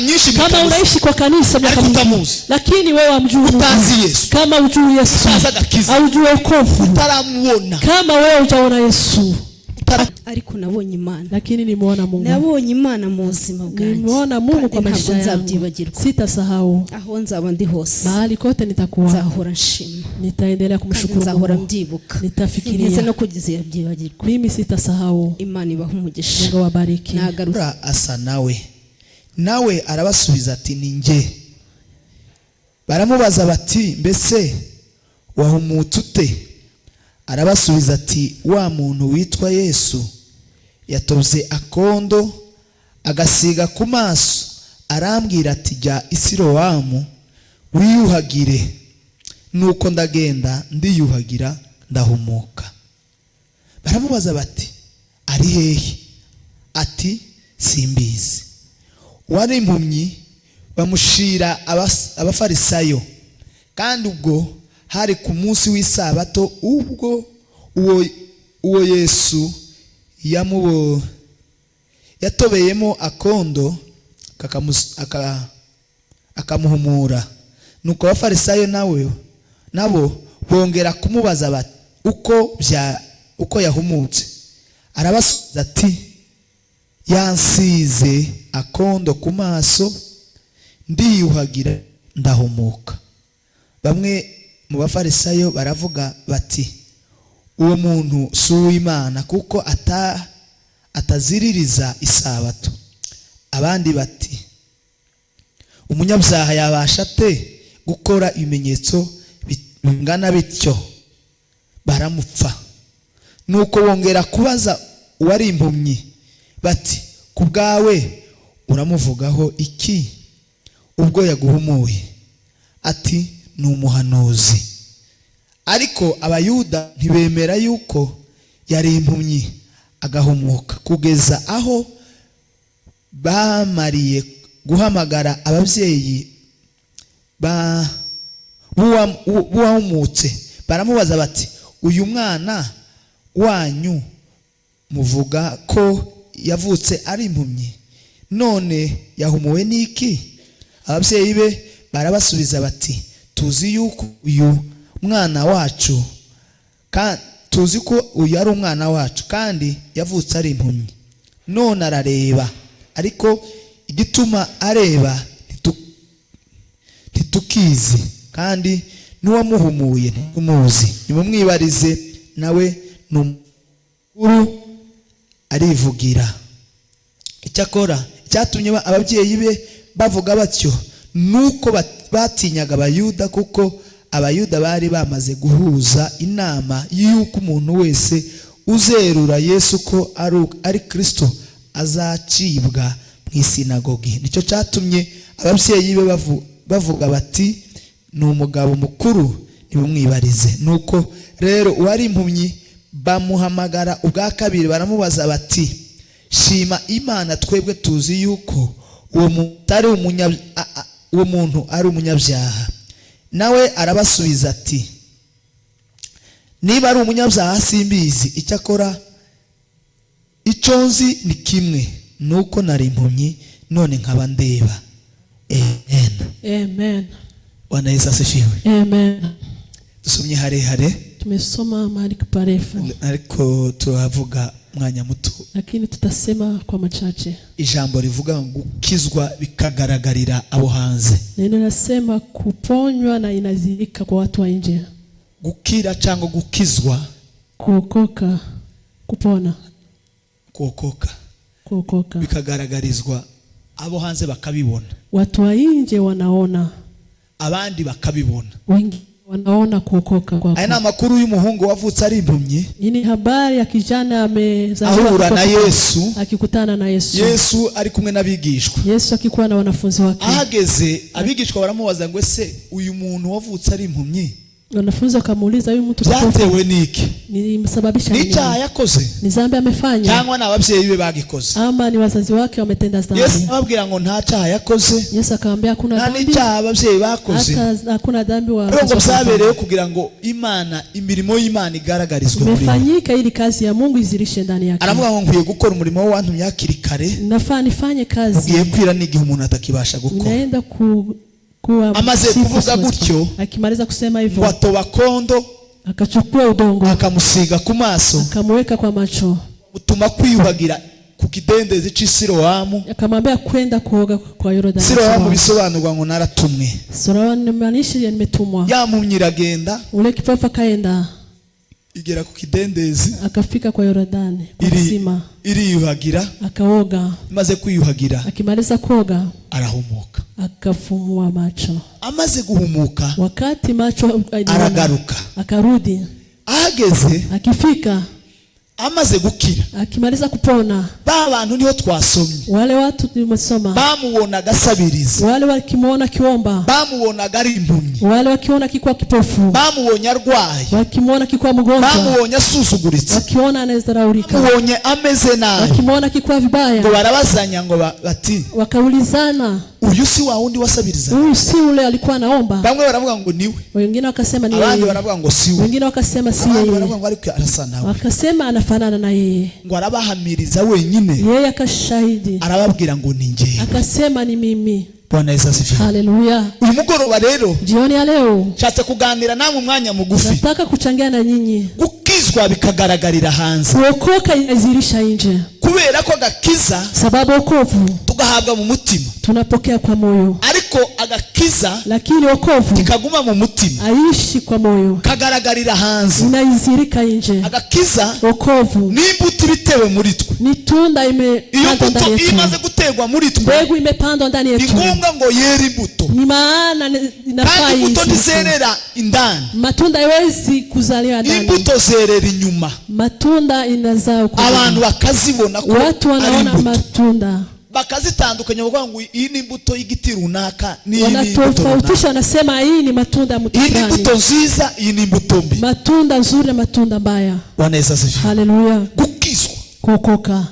Imyaka myinshi mu Kama kanisa, unaishi kwa kanisa miaka ariko mingi, utamuzi, lakini wewe hamjui Mungu. Utazi Yesu. Kama hujui Yesu, Utazi agakiza. Haujui wokovu, utaramubona, kama wewe hujaona Yesu. Ariko nabonye Imana. Lakini nimeona Mungu. Nabonye Imana mu buzima bwanjye. Nimeona Mungu kwa Kandi maisha ntabwo yangu. nzabyibagirwa. Sitasahau. Aho nzaba ndi hose, Mahali kote nitakuwa, nzahora nshima, nitaendelea kandi kumshukuru nzahora Mungu. mbyibuka. Nitafikiria. Sinteze no kugeza yabyibagirwa. Mimi sitasahau. Imana ibaha umugisha. Mungu awabariki. Nagaruka. Asa nawe. Nawe arabasubiza ati: "Ni njye." Baramubaza bati: "Mbese wahumutse ute?" Arabasubiza ati: "Wa muntu witwa Yesu yatobye akondo agasiga ku maso, arambwira ati: 'Jya i Silowamu wiyuhagire.' Nuko ndagenda, ndiyuhagira, ndahumuka." Baramubaza bati: "Ari hehe?" Ati: "Simbizi." Uwari impumyi bamushira Abafarisayo. Kandi ubwo hari ku munsi w'isabato ubwo uwo Yesu yatobeyemo akondo akamuhumura. Nuko Abafarisayo nawe nabo bongera kumubaza bati uko yahumutse. Arabasubiza ati: "Yansize akondo ku maso, ndiyuhagira, ndahumuka." Bamwe mu Bafarisayo baravuga bati: "Uwo muntu si uw'Imana, kuko ataziririza isabato." Abandi bati: "Umunyabyaha yabasha ate gukora ibimenyetso bingana bityo?" Baramupfa. Nuko bongera kubaza uwari impumyi bati: "Ku bwawe uramuvugaho iki ubwo yaguhumuye?" Ati: "Ni umuhanuzi." Ariko Abayuda ntibemera yuko yari impumyi agahumuka, kugeza aho bamariye guhamagara ababyeyi b'uwahumutse. Baramubaza bati: "Uyu mwana wanyu muvuga ko yavutse ari impumyi, none yahumuwe n'iki?" Ababyeyi be barabasubiza bati: "Tuzi yuko uyu mwana wacu, tuzi ko uyu ari umwana wacu kandi yavutse ari impumyi. None arareba, ariko igituma areba ntitukizi, kandi n'uwamuhumuye ntitumuzi. Nimumwibarize nawe, ni umukuru, arivugira." Icyakora icyatumye ababyeyi be bavuga batyo nuko batinyaga Abayuda, kuko Abayuda bari bamaze guhuza inama y'uko umuntu wese uzerura Yesu ko ari Kristo azacibwa mu isinagogi. Nicyo cyatumye ababyeyi be bavuga bati: "Ni umugabo mukuru, ntibumwibarize." Nuko rero uwari impumyi bamuhamagara ubwa kabiri, baramubaza bati: "Shima Imana, twebwe tuzi yuko uwo muntu ari umunyabyaha." Nawe arabasubiza ati: "Niba ari umunyabyaha simbizi. Icyakora icyo nzi ni kimwe, ni uko nari impumyi, none nkaba ndeba." Amen. Amen. Bwana Yesu asifiwe. Amen. Dusomye harehare, Tumesoma mahali parefu, ariko turavuga umwanya muto. Lakini tutasema kwa machache. Ijambo rivuga ngo gukizwa bikagaragarira abo hanze. Neno nasema kuponywa na inadhihirika kwa watu wa nje. Gukira cyangwa gukizwa. Kuokoka, kupona. Kuokoka. Kuokoka. Bikagaragarizwa abo hanze, bakabibona. Watu wa nje wanaona, Abandi bakabibona. Wengi wanaona kuokoka Aya ni kwako. amakuru y'umuhungu wavutse ari impumyi, Hii ni habari ya kijana amezaliwa ahura na Yesu, akikutana na Yesu. Yesu ari kumwe n'abigishwa. Yesu akikuwa na wanafunzi wake. Ahageze, abigishwa baramubaza ngo: "Ese uyu muntu wavutse ari impumyi Wanafunzi wakamuuliza, huyu mtu kipofu Byatewe n'iki? nilimsababisha Ni nini? icyaha yakoze Ni dhambi amefanya cyangwa ni ababyeyi be bagikoze? ama ni wazazi wake wametenda Yesu dhambi? ababwira ngo nta cyaha yakoze, Yesu akamwambia hakuna nta dhambi, n'icyaha ababyeyi bakoze, hata hakuna dhambi wa ariko ngo wazazi wake. byabereyeho kugira ngo Imana, imirimo y'Imana igaragarizwe muri we. Imefanyika ili kazi ya Mungu izirishe ndani yake. Aravuga ngo nkwiye gukora umurimo w'uwantumye hakiri kare, Nafaa nifanye kazi, ugiye kwira n'igihe umuntu atakibasha gukora. naenda kuwa Amaze siku kuvuga siwezi gutyo, kufanya. Akimaliza kusema ngo hivyo, atoba kondo, akachukua udongo, akamusiga ku maso, akamweka kwa macho, utuma kwiyuhagira ku kidendezi cy'i Silowamu. Akamwambia kwenda kuoga kwa Yordani. Silowamu bisobanurwa ngo naratumwe. Siloamu inamaanisha nimetumwa. Ya mpumyi iragenda, Ule kipofu akaenda, igera ku kidendezi, akafika kwa Yordani kwa kisima, iriyuhagira. Akaoga. Imaze kwiyuhagira, Akimaliza kuoga, arahumuka. Akafumua macho. Amaze guhumuka, Wakati macho aliona, aragaruka. Akarudi. Ahageze, Akifika, amaze gukira, akimaliza kupona, ba bantu niho twasomye, wale watu tumesoma, bamubonaga asabiriza, wale wakimwona akiomba, bamubonaga ari impumyi, wale wakiona akikuwa kipofu, bamubonye arwaye, wakimwona akikuwa mgonjwa, bamubonye asuzuguritse, wakiona anadharaulika, bamubonye ameze nabi, wakimwona akikuwa ngo vibaya, barabazanya ngo bati, wakaulizana, "Uyu si wa wundi wasabiriza?" "Huyu si ule alikuwa anaomba?" Bamwe baravuga ngo niwe, Wengine wakasema ni abandi yeye, baravuga ngo si we, wengine wakasema si abandi yeye, baravuga ngo ariko arasa nawe. Wakasema anafanana na yeye. Ngo arabahamiriza wenyine, Yeye akashahidi, arababwira ngo ni njyewe. Akasema ni mimi. Bwana Yesu asifiwe. Haleluya! Uyu mugoroba rero, Jioni ya leo nshatse kuganira namwe umwanya mugufi, nataka kuchangia na nyinyi gukizwa bikagaragarira hanze, kuokoka inazirisha nje, kubera ko agakiza sababu wokovu tugahabwa mu mutima, tunapokea kwa moyo, ariko agakiza lakini wokovu kikaguma mu mutima, aishi kwa moyo, kagaragarira hanze. inaizirika nje. Agakiza Wokovu ni imbuto iba itewe muri twe. Ni tunda Iyo imepandwa mbuto ndani iyo yetu, imaze guterwa muri twe, mbegu imepandwa ndani ni yetu, ngombwa ngo yere imbuto, ni maana inafaa kandi imbuto iishi. ntizerera indani, Matunda haiwezi kuzaliwa ndani, imbuto zerera inyuma, matunda inazaa huko abantu nyuma. bakazibona ko Watu ari wanaona imbuto, matunda, bakazitandukanya bavuga ngo iyi ni imbuto y'igiti runaka n'iyi ni imbuto runaka, wanatofautisha, wanasema hii ni matunda ya mtu iyi ni fulani, imbuto nziza, iyi ni imbuto mbi. Matunda nzuri na matunda mbaya. Bwana Yesu asifiwe. Haleluya! Gukizwa, Kuokoka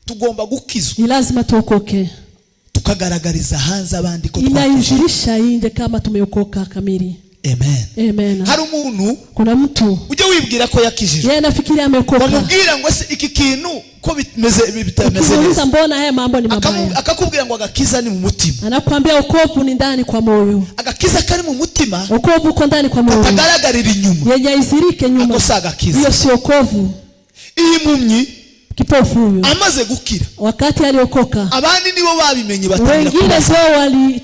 tugomba gukizwa, ni lazima tuokoke, tukagaragariza hanze abandi ko twakijijwe. Inaizirisha nje kama tumeokoka kamili. Amen. Amen. Hari umuntu Kuna mtu ujya wibwira ko yakijijwe, yeye anafikiria ameokoka, bamubwira ngo ese iki kintu ko bimeze bitameze ukimuuliza neza, mbona haya mambo ni mabaya, akakubwira ngo agakiza ni mu mutima. Anakuambia wokovu ni ndani kwa moyo. Agakiza kari mu mutima, Wokovu uko ndani kwa moyo, katagaragarira inyuma, yenye aizirike nyuma, ako si agakiza. Hiyo si wokovu. Iyi mpumyi Kipofu huyo amaze gukira, wakati aliokoka, abandi nibo babimenye, batangira wengine kubaza. sio wali.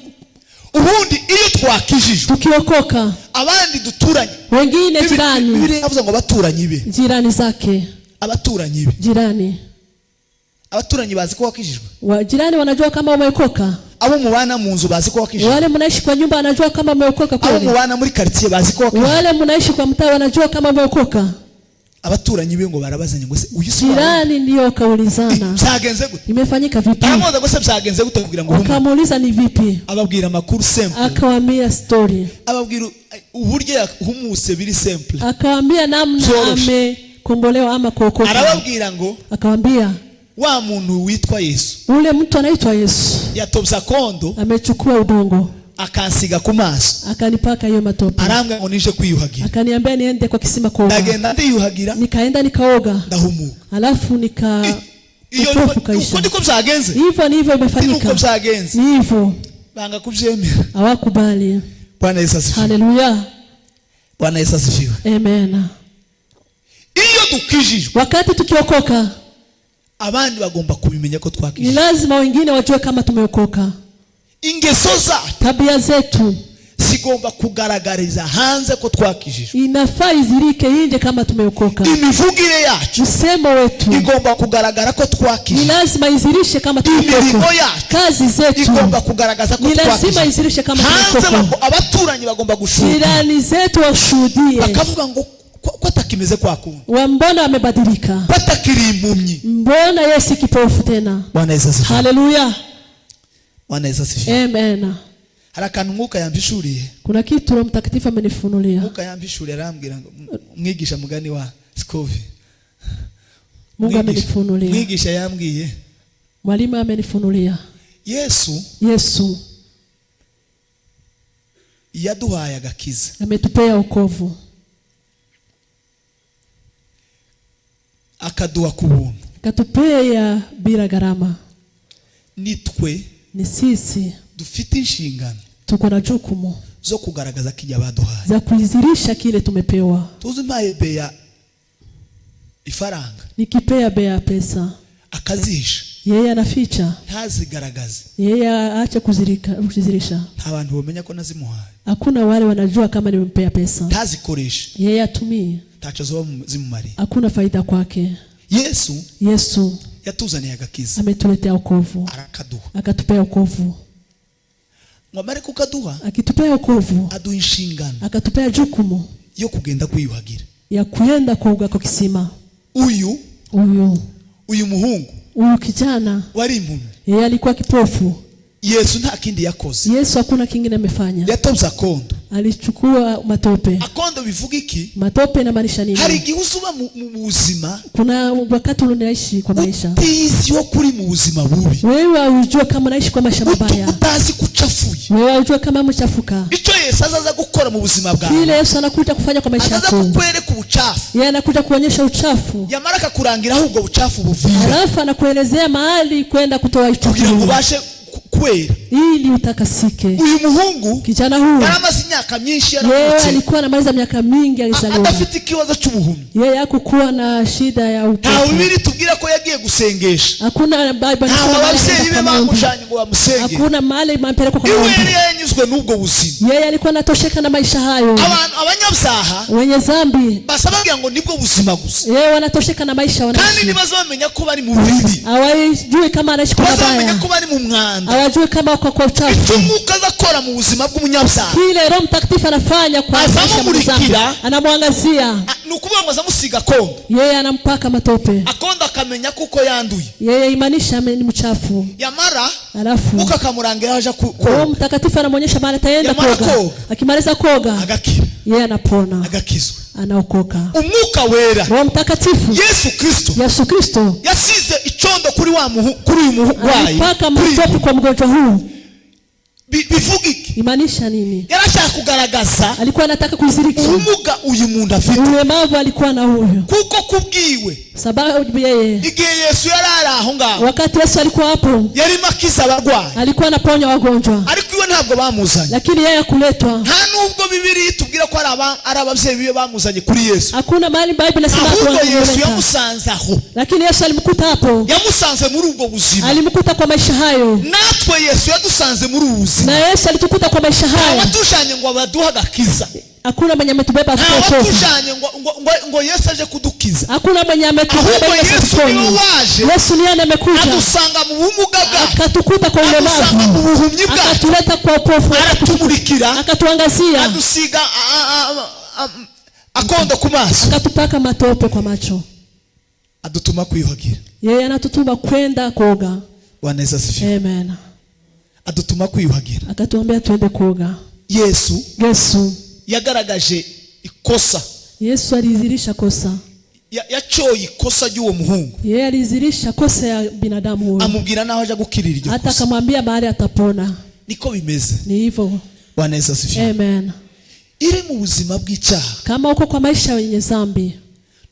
Ubundi iyo twakijijwe, Tukiokoka, abandi duturanye, wengine jirani, Bibiliya yavuze ngo abaturanyi be, jirani zake, abaturanyi be, jirani abaturanyi bazi ko wakijijwe? wa, jirani wanajua kama umeokoka? Abo mubana mu nzu bazi ko wakijijwe? Wale mnaishi kwa nyumba wanajua kama umeokoka Abo kweli? mubana muri karitsiye bazi ko wakijijwe? Wale mnaishi kwa mtaa wanajua kama umeokoka? Abaturanyi be ngo barabazanya ngo ese uyu si wawe? Jirani ndiyo wakaulizana, Byagenze gute? imefanyika vipi? Baramubaza ngo ese byagenze gute kugira ngo uhumuke? Wakamuuliza ni vipi, Ababwira amakuru simple, akawaambia story, ababwira uburyo yahumutse biri simple. Akawaambia namna Zoroshe. amekombolewa ama kuokoka. Arababwira ngo Akawaambia wa muntu witwa Yesu ule mtu anaitwa Yesu yatobye akondo, amechukua udongo, akansiga ku maso, akanipaka hiyo matope, arambwira ngo nije kwiyuhagira, akaniambia niende kwa kisima kuoga. Ndagenda ndiyuhagira, Nikaenda nikaoga, ndahumuka. Alafu nika Iyo upofu uko kaisha. niko byagenze, Hivyo ni hivyo nuko imefanyika, byagenze. Ni hivyo. Banga kubyemera. Hawakubali. Bwana Yesu asifiwe. Haleluya, Bwana Yesu asifiwe. Amen. Iyo dukijijwe, Wakati tukiokoka, abandi bagomba kubimenya ko ni twakijijwe. Lazima wengine wajue kama tumeokoka. Ingeso zacu Tabia zetu zigomba kugaragariza hanze ko twakijijwe. Inafaa izirike nje kama tumeokoka. Imivugire yacu Msemo wetu igomba kugaragara ko ni twakijijwe. Lazima izirishe kama Imirimo tumeokoka. yacu Kazi zetu igomba kugaragaza ko ni lazima twakijijwe. izirishe kama Hanze tumeokoka. abaturanyi bagomba gushuka, Jirani zetu washuhudie, bakavuga ngo ko atakimeze kwa kundi, wa mbona amebadilika, ko atakiri impumyi. Mbona yeye si kipofu tena. Bwana Yesu asifiwe. Haleluya, Bwana Yesu asifiwe. Amen. Hari akantu Umwuka yampishuriye. Kuna kitu Roho Mtakatifu amenifunulia. Umwuka yampishuriye, arambwira ngo mwigisha, mugani wa Sikovi. Mungu amenifunulia. Mwigisha yambwiye. Mwalimu amenifunulia. Yesu Yesu yaduhaye agakiza, ametupea wokovu, akaduha ku buntu. Akatupea bila gharama. Nitwe Ni sisi dufite inshingano tuko na jukumu zo kugaragaza kijya baduhaye. Za kuidhirisha kile tumepewa. Tuzi mpaye Beya ifaranga, Nikipea Bea pesa, akazihisha, yeye anaficha, ntazigaragaze, yeye aache kuzirisha, nta bantu bamenya ko nazimuhaye. Hakuna wale wanajua kama nimempea pesa. Ntazikoreshe, Yeye atumie, ntacyo zoba zimumariye. Hakuna faida kwake. Yesu Yesu yatuzaniye agakiza, ametuletea wokovu, arakaduha. Akatupea wokovu. Ngo amare kukaduha, Akitupea wokovu, aduha inshingano akatupea jukumu yo kugenda kwiyuhagira. Ya kuenda kuoga kwa kisima. Uyu Huyu uyu muhungu huyu kijana, wari impumyi, yeye alikuwa kipofu. Yesu nta kindi yakoze. Yesu hakuna kingine amefanya, Yatobye akondo. Alichukua matope. Akondo bivuga iki? Matope inamaanisha Hari nini? igihe uzuba mu buzima Kuna wakati unaishi kwa maisha, utizi wo kuri mu buzima bubi, wewe haujua kama unaishi kwa maisha mabaya, utazi ko ucafuye. Wewe haujua kama umechafuka. Icyo Yesu azaza gukora mu buzima bwawe, Kile Yesu anakuja kufanya kwa maisha azaza yako, kukwereka ubucafu, yeye anakuja kuonyesha uchafu, yamara akakurangira aho ubwo bucafu buvira, halafu anakuelezea mahali kwenda kutoa kugira ngo uchafu ubashe kwera. Ili utakasike. Uyu muhungu Kijana huyu, yari amaze imyaka myinshi yeye yaravutse, alikuwa anamaliza miaka mingi alizaliwa, adafite ikibazo cy'ubuhumyi. Yeye hakukuwa na shida ya Ntawe upofu. Bibiliya itubwira ko yagiye gusengesha. Hakuna Bible Ntawe inasema mahali ababyeyi alienda be kwa maombi. bamujanye ngo bamusenge. Hakuna mahali mampelekwa kwa Iwe maombi. yari yanyuzwe n'ubwo buzima. Yeye alikuwa anatosheka na maisha hayo. Abantu abanyabyaha Wenye zambi, basa bagira ngo nibwo buzima gusa, yeye wanatosheka na maisha kandi wanaishi, ntibazamenya ko bari mu bibi, hawajui kama anaishi kwa bazamenya mabaya, ko bari mu mwanda. Hawajui kama wako kwa Icyo uchafu. Umwuka aza akora mu buzima bw'umunyabyaha, Kile Roho Mtakatifu anafanya kwa maisha ya mwenye dhambi, Azamumurikira. anamwangazia, ni ukuvuga ngo azamusiga akondo, yeye anampaka matope, akondo akamenya kuko yanduye. Yeye imanisha ni mchafu, Yamara alafu Mwuka akamurangira aho aja Roho koga. Mtakatifu anamwonyesha mahali ataenda Yamara kuoga. koga. Akimaliza kuoga, Agakira, yeye anapona, agakizwa. Anaokoka. Umwuka Wera, Roho Mtakatifu, Yesu Kristo Yesu Kristo yasize icondo kuri wa muhu, kuri uyu murwayi, alipaka kuri matope kwa mgonjwa huu. Bivuga iki? Imaanisha nini? Yarashaka kugaragaza Alikuwa anataka kuziriki ubumuga uyu muntu afite, ulemavu alikuwa na huyu, kuko kubwiwe, sababu yeye, igihe Yesu yari ari aho ngaho, wakati Yesu alikuwa hapo, yarimo akiza abarwayi, alikuwa anaponya wagonjwa, ariko iwe ntabwo bamuzanye. Lakini yeye hakuletwa. Nta nubwo Bibiliya itubwira ko ari ababyeyi biwe bamuzanye kuri Yesu, Hakuna mahali Bible inasema ahubwo watu Yesu walimleta, yamusanze aho. Lakini Yesu alimkuta hapo, Yamusanze muri ubwo buzima. Alimkuta kwa maisha hayo, Natwe Yesu yadusanze muri ubu buzima. Na Yesu alitukuta kwa maisha Nta haya. watujanye ngo baduhe agakiza. Hakuna mwenye ametubeba Nta atuokoke, watujanye ngo Yesu aje kudukiza, hakuna mwenye ametubeba ahubwo Yesu Yesu niwe atuponye. waje, Yesu niye amekuja adusanga mu bumuga bwacu, akatukuta kwa adusanga mu ulemavu, buhumyi bwacu, akatuleta kwa upofu, aratumurikira, akatuangazia, adusiga akondo ku maso, akatupaka matope kwa macho. Adutuma kwiyuhagira. Yeye anatutuma kwenda kuoga. Bwana Yesu asifiwe. Amen. Adutuma kwiyuhagira. Akatuambia tuende kuoga. Yesu Yesu yagaragaje ikosa. Yesu alizirisha kosa. Yacoye ikosa ry'uwo muhungu, Yeye alizirisha kosa ya binadamu huyo, amubwira n'aho aja gukirira iryo hata kosa. akamwambia mahali atapona. Niko bimeze. Ni hivyo. Bwana Yesu asifiwe. Amen. Iri mu buzima bw'icyaha, Kama uko kwa maisha yenye zambi,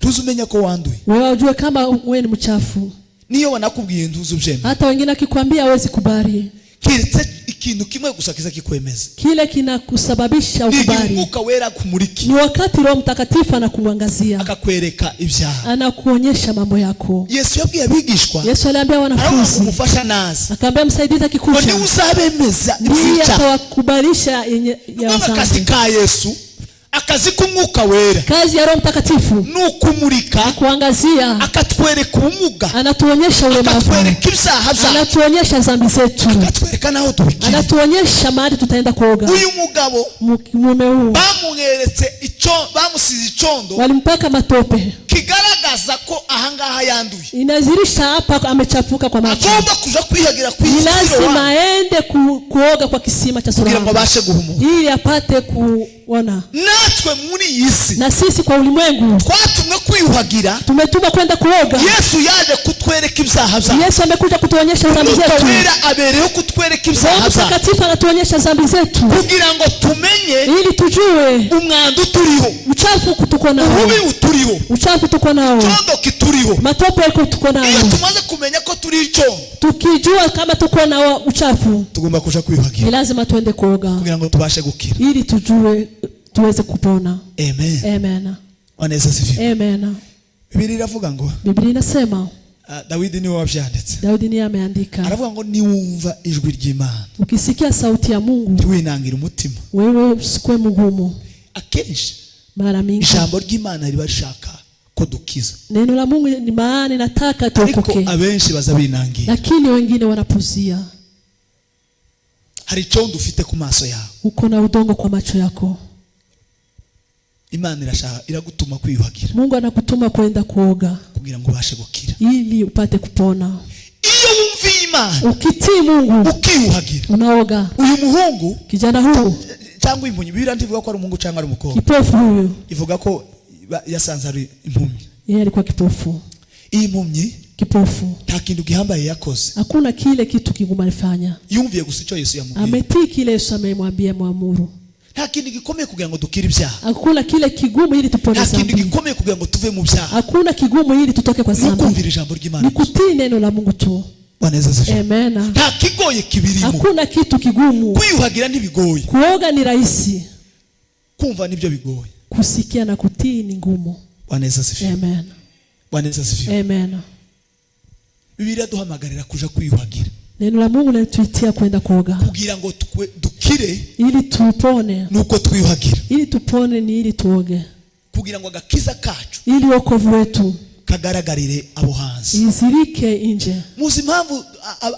ntuzi umenya ko wanduye. Wewe ujue kama wewe ni mchafu. Niyo banakubwiye ntuzi ubyemera, Hata wengine akikwambia hawezi kubali. Keretse ikintu kimwe gusa kiza kikwemeza, Kile kinakusababisha ni igihe ukubali Umwuka Wera akumurikiye, ni wakati Roho Mtakatifu anakuangazia, akakwereka ibyaha. Anakuonyesha mambo yako. Yesu yabwiye abigishwa, Yesu aliambia aravuga ngo wanafunzi, umufasha naza, akaambia msaidizi ngo akikuja, niwe uzabemeza ndiye iby'icyaha. atawakubalisha yenye ya Kuvuga akazi dhambi. ka Yesu, akazi k'Umwuka Wera, Kazi ya Roho Mtakatifu ni ukumurika, kuangazia, akatwereka ubumuga, anatuonyesha ulemavu, akatwereka ibyaha byacu, anatuonyesha dhambi zetu, akatwereka n'aho tubikira. Anatuonyesha mahali tutaenda kuoga. Uyu mugabo Mume huu bamweretse Bamusize icondo Walimpaka matope, kigaragaza ko ahangaha yanduye. Inazirisha hapa amechafuka kwa macho. Agomba kuja kwihagira ku Ni lazima Silowamu aende kuoga kwa kisima cha kugira ngo Siloamu abashe guhumuka. ili apate kuona. Natwe muri iyi si Na sisi kwa ulimwengu twatumwe kwiyuhagira. Tumetumwa kwenda kuoga. Yesu yaje kutwereka ibyaha byacu. Yesu amekuja kutuonyesha dhambi Umwuka zetu. Wera abereyeho kutwereka Roho ibyaha byacu Mtakatifu anatuonyesha dhambi zetu kugira ngo tumenye ili tujue umwanda uturiho, uchafu tuko nao, ububi uturiho, uchafu tuko nao, icyondo kituriho. Matope yako tuko Iyo nayo. tumaze kumenya ko turi icyondo, Tukijua kama tuko nao uchafu, tugomba kuja ni kwiyuhagira lazima tuende kuoga kugira ngo tubashe gukira. ili tujue tuweze kupona. Amen. Amen. Bwana Yesu asifiwe. Amen. Bibiliya iravuga ngo, Biblia inasema, ah, Dawidi niwe wabyanditse, Daudi niye ameandika, aravuga ngo niwumva ijwi ry'Imana, ukisikia sauti ya Mungu, ntiwinangire umutima. Wewe usikuwe mgumu. Akenshi Mara mingi ijambo ry'Imana riba rishaka ko dukiza, neno la Mungu ni maana inataka ariko tuokoke, abenshi baza binangira. Lakini wengine wanapuzia. Hari icyondo ufite ku maso yawe. Uko na udongo kwa macho yako. Imana irashaka, iragutuma kwiyuhagira Mungu anakutuma kwenda kuoga kugira ngo ubashe gukira. Ili upate kupona. Iyo wumviye Imana, Ukitii Mungu, ukiyuhagira, unaoga. Uyu muhungu Kijana huu, cyangwa impumyi, Bibiliya ntivuga ko ari umuhungu cyangwa ari umukobwa, kipofu huyu, ivuga ko yasanze ari impumyi. Yeye alikuwa kipofu. Iyi mpumyi Kipofu, nta kintu gihambaye yakoze. Hakuna kile kitu kigumu alifanya. Yumviye gusa icyo Yesu yamubwiye. Ametii kile Yesu amemwambia, mwamuru. Nta kintu gikomeye kugira ngo dukire ibyaha. Hakuna kile kigumu ili tupone Nta kintu dhambi. gikomeye kugira ngo tuve mu byaha. Hakuna kigumu ili tutoke kwa Ni dhambi, ukumvira ijambo ry'Imana ni gusa. kutii neno la Mungu tu. Bwana Yesu asifiwe. Amen. Nta kigoye kibirimo. Hakuna kitu kigumu. Kwiyuhagira ntibigoye. Kuoga ni rahisi, Kumva nibyo bigoye. Kusikia na kutii ni ngumu. Bwana Yesu asifiwe. Amen. Bwana Yesu asifiwe. Amen. Bibiliya duhamagarira kuja kwiyuhagira Neno la Mungu linatuitia kwenda kuoga kugira ngo dukire, ili tupone. Nuko twiyuhagira. Ili tupone ni ili tuoge, Kugira ngo agakiza kacu ili wokovu wetu kagaragarire abo hanze. izirike nje. Muzi impamvu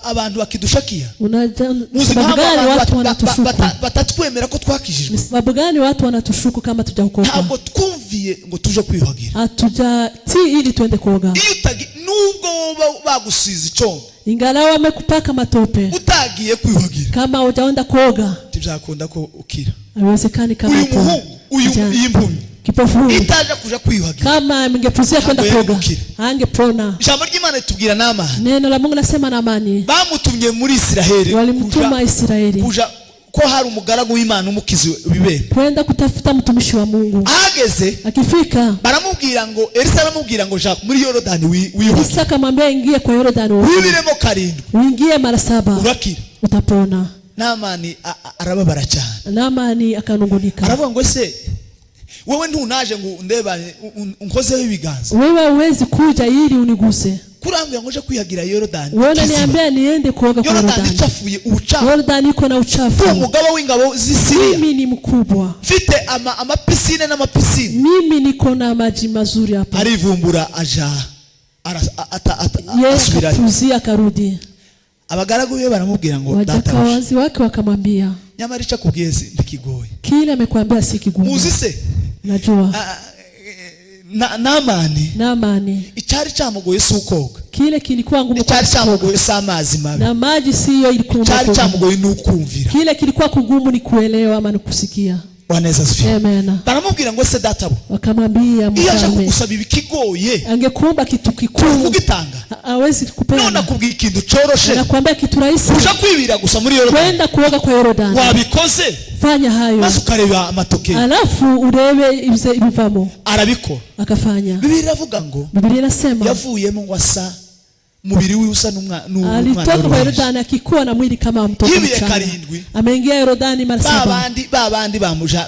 abantu bakidushakiya? Unaja Muzi sababu impamvu gani abantu watu wanatushuku? batatwemera ko twakijijwe? Ni sababu gani watu wanatushuku kama tujaokoka? Ntabwo twumviye ngo tuje kwiyuhagira. Hatujatii ili tuende kuoga. Iyo utagi, nubwo woba bagusize icyondo, Ingalau wamekupaka matope, utagiye kwiyuhagira, kama hujaenda kuoga, ntibyakunda ko ukira. haiwezekani kama Uyu upone. muhungu uyu, Kijana, iyi mpumyi kipofu huyu, itaja kuja kwiyuhagira, kama mngepuzia kwenda ntabwo yari kuoga, gukira. angepona. Ijambo ry'Imana ritubwira Namani, Neno la Mungu nasema Naamani bamutumye muri Isiraheli walimtuma Israeli kuja ko hari umugaragu w'Imana umukizi ibibembe. Kwenda kutafuta mtumishi wa Mungu. Ahageze, Akifika, baramubwira ngo, Elisa aramubwira ngo ja muri Yorodani wiyuhagire, Elisa akamwambia ingie kwa Yordani uoge. wibiremo karindwi, Uingie mara 7, urakira. utapona. Namani arababara cyane. Naamani akanungunika. Aravuga ngo ese wowe ntunaje ngo undebane unkozeho ibiganza? Wewe huwezi kuja ili uniguse. Kurambwira ngo uje kwihagira Yorodani Wewe kiziba. unaniambia niende kuoga kwa Yorodani Yordani. icafuye ubucafu. Yordani iko na Ndi uchafu. umugaba w'ingabo z'i Siriya, Mimi ni mkubwa, mfite amapisine n'amapisine. Mimi niko na maji mazuri hapa. Arivumbura aja Yeye asubirayo. akapuzia akarudi. Abagaragu be baramubwira ngo databuja, Wajakazi wake wakamwambia, nyamara icyo akubwiye ntikigoye. Kile amekwambia si kigumu. Muzi se, Najua Namani Naamani icyari cyamugoye si ukoga, kile kilikuwa ngumu icyari kwa cyamugoye si amazi mabi, na maji siyo ilikuwa icyari ngumu. cyamugoye ni ukumvira. Kile kilikuwa kugumu ni kuelewa ama ni kusikia. Bwana Yesu asifiwe. Amen. Baramubwira ngo se databo, Wakamwambia iyo aje mfalme, kugusaba ibikigoye, angekuomba kitu kikuu kugitanga? Hawezi None kupeana. akubwira ikintu coroshe, Anakuambia kitu rahisi, uja kwibira gusa muri Yorodani. kwenda kuoga kwa Yordani. Wabikoze, Fanya hayo, maze ukareba amatokeo. Alafu urebe ibivamo. Arabikora. Akafanya. Bibiliya iravuga ngo Biblia inasema yavuyemo ngo asa umubiri we usa n'umwana alitoka kwa w'uruhinja. Yordani akikuwa na mwili kama mtoto Yibiye mchanga. karindwi. Ameingia Yordani mara Ba 7. bandi ba bandi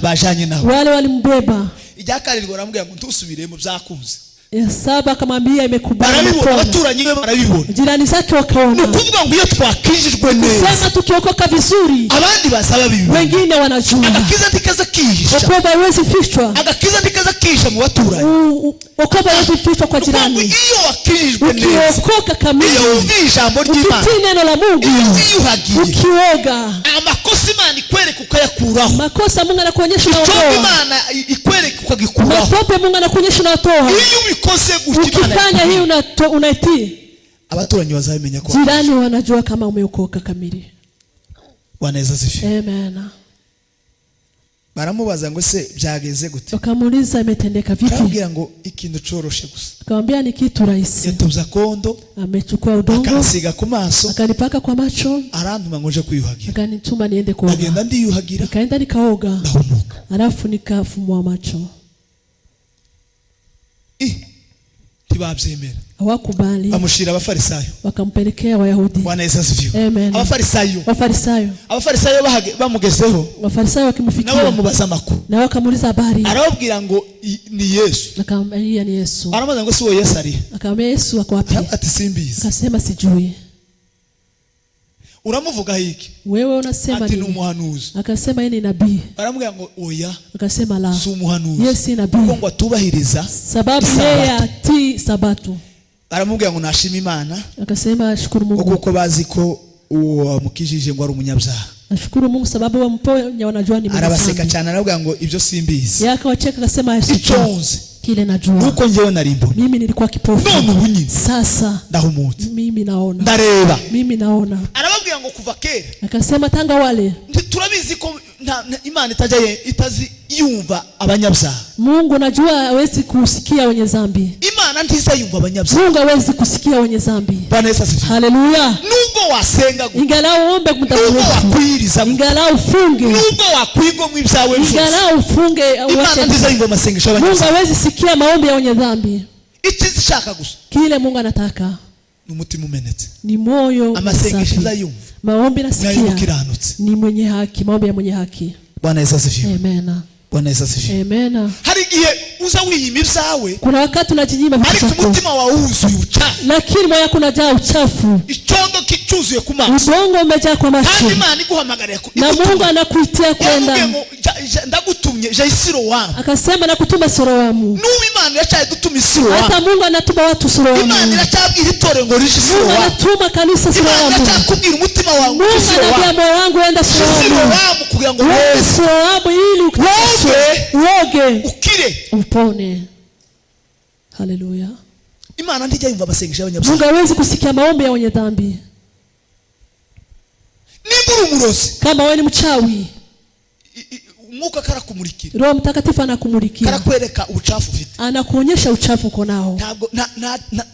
bajanye nawe, Wale walimbeba. irya karindwi baramubwira ngo ntusubiremo, byakunze. Ya saba akamwambia imekubali, Barabibona, umepona. abaturanyi be barabibona. Jirani zake Ni wakaona. ukuvuga ngo iyo twakijijwe neza, Sema tukiokoka vizuri, abandi baza babibona. wengine wanajua. Agakiza ntikaza kihisha. Wokovu haiwezi fichwa. Agakiza ntikaza kihisha mu baturanyi. Wokovu haiwezi fichwa kwa Ni ukuvuga ngo jirani. iyo wakijijwe neza, Ukiokoka kamili, iyo wumviye ijambo ry'Imana, ukitii neno la Mungu, iyo wiyuhagiye, ukioga, amakosa Imana ikwereka ukayakuraho, makosa Mungu anakuonyesha icyondo unaondoa, Imana ikwereka ukagikuraho, matope Mungu anakuonyesha unatoa. iyo ubikoze gutya, Imana Ukifanya hii unaitii, abaturanyi bazabimenya ko. Jirani wanajua kama umeokoka kamili. Bwana Yesu asifiwe. Amen. Baramubaza ngo se byagenze gute? Wakamuuliza imetendeka vipi? Arababwira ngo ikintu coroshe gusa. Akamwambia ni kitu rahisi. Yatobye akondo, Amechukua udongo, akansiga ku maso, akanipaka kwa macho, arantuma ngo nje kwiyuhagira. akanituma niende kuoga. Ndagenda ndiyuhagira, Nikaenda nikaoga, ndahumuka. alafu nikafumua macho. Ih, ntibabyemera. Hawakubali, Bamushira Abafarisayo. wakampelekea Wayahudi. Bwana Yesu asifiwe. Amen. Abafarisayo, Wafarisayo, Abafarisayo bamugezeho, Wafarisayo nabo wakimfikia bamubaza amakuru. na wakamuuliza habari, Arababwira ngo ni Yesu. akamwambia ni Yesu. Arabaza ngo si uwo Yesu ari? Akamwambia Yesu ako wapi? Ati simbizi. Akasema sijui. Uramuvuga iki? Wewe unasema Ati ni nini? umuhanuzi. Akasema yeye ni nabii. Baramubwira ngo oya, Akasema la, si umuhanuzi, yeye si kuko nabii, ngo atubahiriza sababu Isabato. yeye atii Sabato. Baramubwira ngo nashima Imana, Akasema shukuru ngo Mungu, kuko bazi ko uwo wamukijije ngo ari umunyabyaha. Ashukuru Mungu sababu wamponya wanajua ni mwenye Arabaseka dhambi. cyane, arababwira ngo ibyo simbizi. Yeye akawacheka akasema Icyo sijui nzi kile najua. nuko njyewe nari impumyi, Mimi nilikuwa kipofu, none ubu nyine sasa ndahumutse, mimi naona, ndareba. mimi naona. Arababwira ngo kuva kera, Akasema tanga wale turabizi ko Imana itajya itazi yumva abanyabyaha. Mungu najua hawezi kusikia wenye dhambi. Imana ntiza yumva abanyabyaha. Mungu hawezi kusikia wenye dhambi. Bwana Yesu asifiwe. Haleluya! Nubwo wasenga gute, Ingalau uombe muda nubwo mrefu, wakwiriza gute, ingalau ufunge, nubwo wakwigomwa ibyawe byose, ingalau ufunge, Imana uache. ntiza yumva amasengesho Mungu y'abanyabyaha. hawezi sikia maombi ya wenye dhambi. Icyiza ishaka gusa Kile Mungu anataka ni umutima umenetse. ni moyo Amasengesho safi. izayumva Maombi nasikia n'ay'umukiranutsi. ni mwenye haki, maombi ya mwenye haki. Bwana Yesu asifiwe. Amen. Bwana Yesu asifiwe. Amen. Hari igihe uza wiyima ibyawe, Kuna wakati unajinyima vitu ariko vyako, umutima wawe wuzuye ubucafu, lakini moyo wako unajaa uchafu, icyondo cyuzuye ku maso, udongo umejaa kwa macho, kandi Imana iguhamagarira na igutuma. Mungu anakuitia Yaramubwiye kwenda, ngo ndagutumye jya i Silowamu. akasema nakutuma Siloamu. N'ubu Imana iracyadutuma i Silowamu. Hata Mungu anatuma watu Siloamu. Imana iracyabwira itorero ngo rije i Mungu Silowamu. anatuma kanisa Imana Siloamu. iracyakubwira umutima wawe ngo Mungu uje i anaambia Silowamu. moyo wangu enda Uje i Siloamu, Silowamu kugira ngo uende weze, Siloamu ili woge, uoge, ukire. upone. Haleluya! Imana ntijya yumva amasengesho y'abanyabyaha. Mungu hawezi kusikia maombi ya wenye dhambi. Nimba uri umurozi, Kama wewe ni mchawi, Umwuka karakumurikira, Roho Mtakatifu anakumulikia, karakwereka ubucafu ufite. anakuonyesha uchafu uko nao, Ntabwo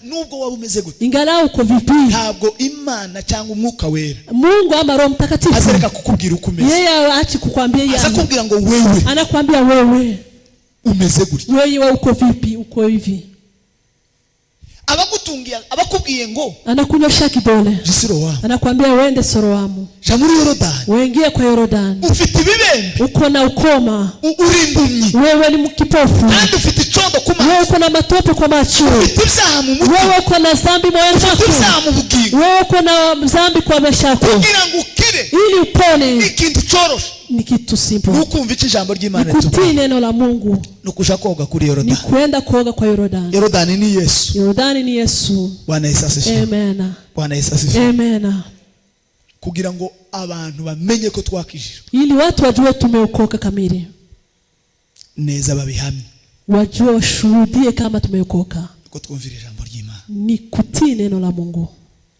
nubwo waba umeze gute, ingalau uko vipi. ntabwo Imana cyangwa Umwuka Wera Mungu ama Roho Mtakatifu azereka kukubwira uko umeze. yeye aachi kukwambia Aza yeye, kubwira ngo wewe anakwambia wewe, umeze gutya. wewe uko vipi, uko hivi. Abagutungiye, abakubwiye ngo Anakunyosha kidole, jya i Silowamu, anakwambia uende Soroamu, jya muri Yorodani, uingie kwa Yorodani. ufite ibibembe, Uko na ukoma, uri impumyi, wewe ni kipofu, kandi ufite icyondo ku wewe maso, uko na matope kwa macho, ufite ibyaha mu mutima, wewe uko na dhambi moyoni ufite mwako, ibyaha mu bugingo, wewe uko na dhambi kwa maisha yako, kugira ngo ukire, ili upone ikintu cyoroshe ni kitu simple, ni ukumva icyo ijambo ry'Imana ni kutii ritubwira, neno la Mungu, ni ukuja koga kuri ni Yorodani. kwenda kuoga kwa Yorodani. Yorodani ni Yesu. Yorodani ni Yesu. Bwana Yesu asifiwe. Amen. Bwana Yesu asifiwe. Amen. Kugira ngo abantu bamenye ko twakijijwe Ili watu wajue tumeokoka kamili, neza, babihamye, wajue washuhudie kama tumeokoka, nuko twumvira ijambo ry'Imana, ni kutii neno la Mungu.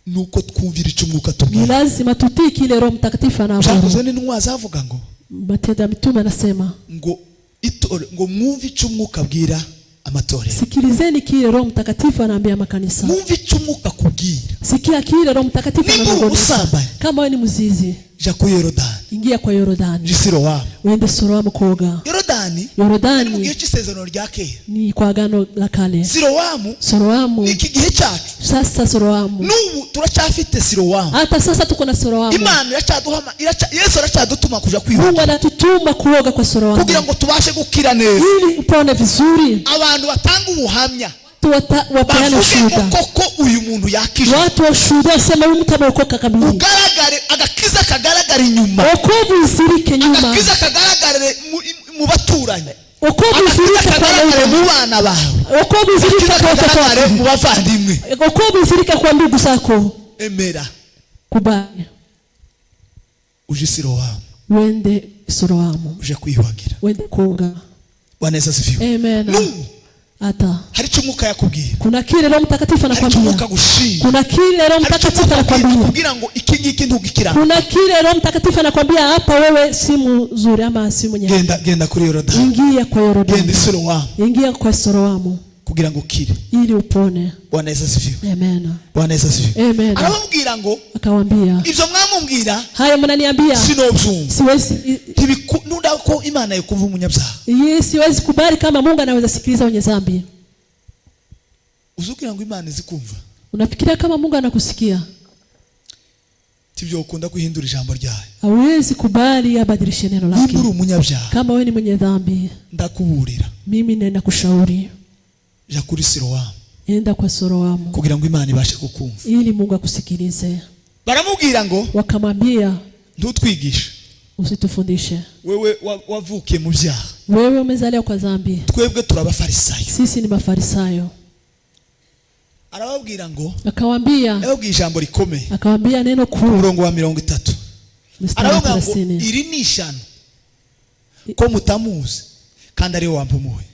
Nuko twumvira icyo Umwuka Ni tubwira. lazima tutii kile Roho Mtakatifu anaamuru. Byakozwe n'intumwa zavuga ngo Matendo ya Mitume anasema ngo itore ngo mwumve icyo Umwuka abwira amatorero. Sikilizeni kile Roho Mtakatifu anaambia makanisa. Mwumve icyo Umwuka akubwira. Sikia kile Roho Mtakatifu Nimba uri anazungumza. umusambanyi, Kama wewe ni mzizi, jya kuri Yorodani, ingia kwa Yorodani, jya i Silowamu. uende Siloamu kuoga. Yorodani ni mu gihe Yorodani cy'isezerano rya kera. ni kwa agano la kale. Silowamu Siloamu ni iki gihe cyacu. sasa, Siloamu N'ubu turacyafite Silowamu. hata sasa tuko na Siloamu. Imana iracyaduhama Yesu aracyadutuma kuja Mungu kwiyuhagira anatutuma kuoga kwa Siloamu kugira ngo tubashe gukira neza, ili upone vizuri, abantu batanga ubuhamya. Watu wapeane Bavuge ngo ushuhuda, koko uyu muntu yakijijwe. Watu washuhudia wasema huyu mtu ameokoka kamili. Ugaragare, agakiza kagaragara inyuma. Wokovu usirike nyuma, Agakiza kagaragare mu baturanyi. Wokovu Agakiza usirike kwa kagaragare neighbor, mu bana bawe. Wokovu usirike Agakiza kwa watoto kagaragare wako, mu bavandimwe. Wokovu usirike kwa ndugu zako. Emera Kubali uje Silowamu. Uende Siloamu, Uje kwiyuhagira. Uende kuoga. Bwana Yesu asifiwe. Amen. N'ubu Hata hari icyo Umwuka yakubwira. Kuna kile Roho Mtakatifu Hari icyo Umwuka anakwambia, agushinja. Kuna kile Roho Hari icyo Mtakatifu Umwuka anakwambia, akubwira ngo iki ngiki ntugikira. Kuna kile Roho Mtakatifu anakwambia hapa, wewe si mzuri ama si mwenye. Genda, genda kuri Yorodani. Ingia kwa Genda Yorodani, Isilowamu ingia kwa Siloamu kugira ngo ukire. Ili upone. Bwana Yesu asifiwe. Amen. Bwana Yesu asifiwe. Amen. Arababwira ngo Akawambia, ibyo mwamubwira haya mnaniambia sinobyumva. Siwezi Ntibikunda ko Imana yokumva umunyabyaha. Hii siwezi kubali kama Mungu anaweza sikiliza wenye dhambi. Uzi ugira ngo Imana izi kumva? Unafikiria kama Mungu anakusikia? Tibyokunda guhindura ijambo ryayo. Hawezi kubali abadilishe neno Nimba lake. uri umunyabyaha, Kama wewe ni mwenye dhambi, ndakuburira, mimi naenda kushauri, jya kuri Silowamu enda kwa Siloamu kugira ngo Imana ibashe kukumva. Ili Mungu akusikilize. Baramubwira ngo Wakamwambia, ntutwigishe. Usitufundishe. Wewe wavukiye mu byaha. Wewe umezaliwa kwa dhambi, Twebwe turabafarisayo. Sisi ni Mafarisayo. Arababwira ngo Akawambia, yababwiye ijambo rikomeye. Akawambia neno kuu, Umurongo wa 30. Mstari wa Aravuga ngo 30. iri ni ishano ko mutamuzi kandi ariwe wampumuye.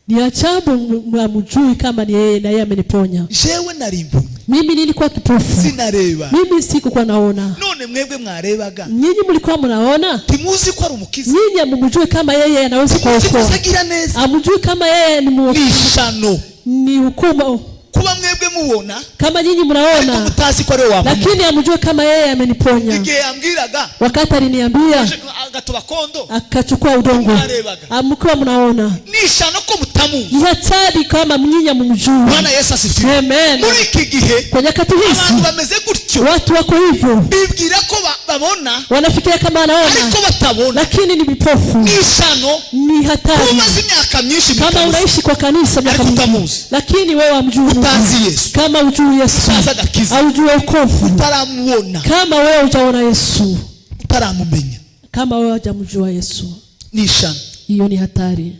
Ni ajabu hamjui kama ni yeye na yeye ameniponya. Jewe nari impumyi. Mimi nilikuwa kipofu, Sinareba. Mimi sikukuwa naona. None mwebwe mwarebaga. Nyinyi mlikuwa mnaona, Ntimuzi ko ari umukiza. Nyinyi hamjui kama yeye anaweza Ntimuzi ko kuokoa, agira neza. Hamjui kama yeye ni Ni ishano ni hukumu. Kuba mwebwe mubona Kama nyinyi ariko mnaona, mutazi ko ariwe wampumuye. Lakini hamjui kama yeye ameniponya. Igihe yambwiraga Wakati aliniambia, agatoba kondo, akachukua udongo, Mwarebaga. Amkuwa mnaona. Ni ishano ko mutamuzi. Ni hatari kama nyinyi hamjui. Bwana Yesu asifiwe. Amen. Muri iki gihe Kwa nyakati abantu hizi bameze gutyo. Watu wako hivyo, Bibwira ko babona wanafikiria kama anaona, ariko batabona. Lakini ni vipofu. Ni ishano Ni hatari kuba umaze imyaka myinshi mu kama kanisa unaishi kwa kanisa miaka ariko mingi, utamuzi. Lakini wewe hamjui Mungu. Utazi Yesu. Kama hujui Yesu, Utazi agakiza. haujui wokovu, Utaramubona. Kama wewe hujaona Yesu, Utaramumenya. Kama wewe hujamjua Yesu, Ni ishano. Hiyo ni hatari.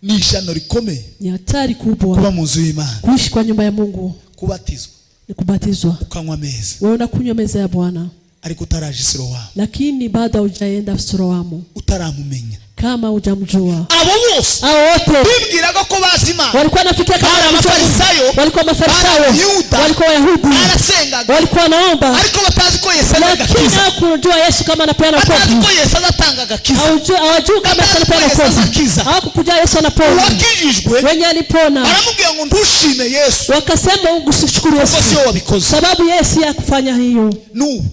Ni ishano rikomeye Ni hatari kubwa kuba mu nzu y'Imana. Kuishi kwa nyumba ya Mungu, Kubatizwa, ni kubatizwa, ukanywa ameza, wewe unakunywa meza ya Bwana, ariko utaraje Silowamu. Lakini bado hujaenda Siloamu, Utaramumenya. Kama hujamjua. Abo bose Hao wote bibwiraga ko bazi Imana. Walikuwa wanafikiria kama Bari wanamjua Mungu. Abafarisayo, Walikuwa Mafarisayo, bari Abayuda, walikuwa Wayahudi, barasengaga, walikuwa wanaomba, ariko batazi ko Yesu ari lakini agakiza. hawakujua Yesu kama anapeana Batazi wokovu. ko Yesu azatanga agakiza. Hawajui kama Yesu Batazi ko anapeana Yesu wokovu, azakiza. hawakukujua Yesu anapona. Uwakijijwe Wenye alipona baramubwira ngo ntushime Yesu wakasema usishukuru kuko Yesu, siwe wabikoze. Sababu Yesu hakufanya hiyo. N'ubu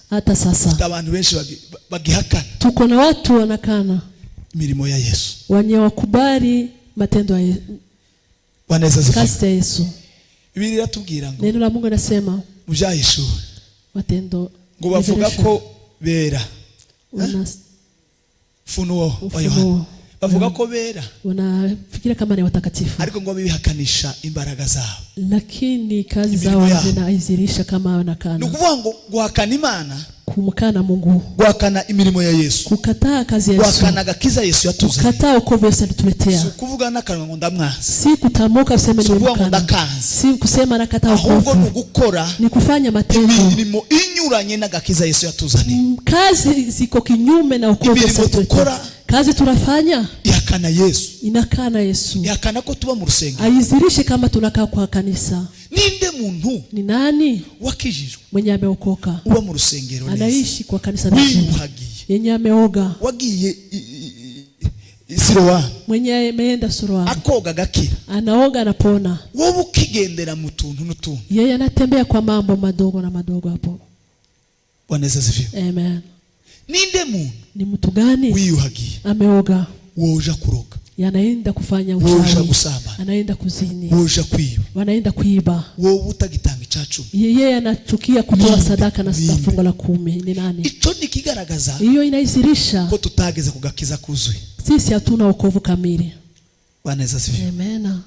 Hata sasa abantu benshi bagihakana tuko na watu wanakana, imirimo ya Yesu. Wenye wakubali matendo ya Bwana Yesu asifiwe. kazi ya Yesu. Bibiliya iratubwira ngo Neno la Mungu linasema mu byahishuwe matendo ngo bavuga Revelation. ko bera. Ufunuo wa Ufunuo. Yohana bavuga ko bera, Wanafikiria kama ni watakatifu, ariko ngo bihakanisha imbaraga zabo. Lakini kazi Imirimo zao yao. zinaizirisha kama Ni wanakana. ukuvuga ngo guhakana Imana, Kumkana Mungu, guhakana imirimo ya Yesu, kukataa kazi ya Yesu, guhakana agakiza Yesu yatuzaniye, kukataa wokovu Yesu si alituletea, ukuvuga n'akanwa ngo ndamwanze, si kutamuka useme si ukuvuga ngo nimemkana, ndakanze, si kusema nakataa ahubwo ni wokovu, ugukora ni kufanya matendo. imirimo inyuranye n'agakiza Yesu yatuzaniye. Kazi ziko kinyume na wokovu Yesu Imirimo alituletea. dukora Kazi tunafanya ihakana Yesu, inakana Yesu, ihakana ko tuba mu rusengero. aizirishe kama tunakaa kwa kanisa. Ninde muntu Ni nani wakijijwe mwenye ameokoka uba mu rusengero neza, anaishi kwa kanisa vizuri, wiyuhagiye, yenye ameoga, wagiye Silowamu, mwenye ameenda Siloamu, akoga agakira, anaoga anapona, wowe ukigendera mu tuntu n'utundi? Yeye anatembea kwa mambo madogo na madogo hapo. Bwana Yesu asifiwe. Amen. Ninde muntu Ni mtu gani wiyuhagiye ameoga woja kuroga, yanaenda kufanya woja uchawi, gusambana, anaenda kuzini, woja kwiba, wanaenda kuiba, wowe utagitanga icacumi? Yeye anachukia kutoa Ninde? sadaka na Ninde? fungu la kumi. Ni nani? Ico ni ikigaragaza Hiyo inaisirisha ko tutageze ku gakiza kuzuye. Sisi hatuna wokovu kamili. Bwana Yesu asifiwe. Amen.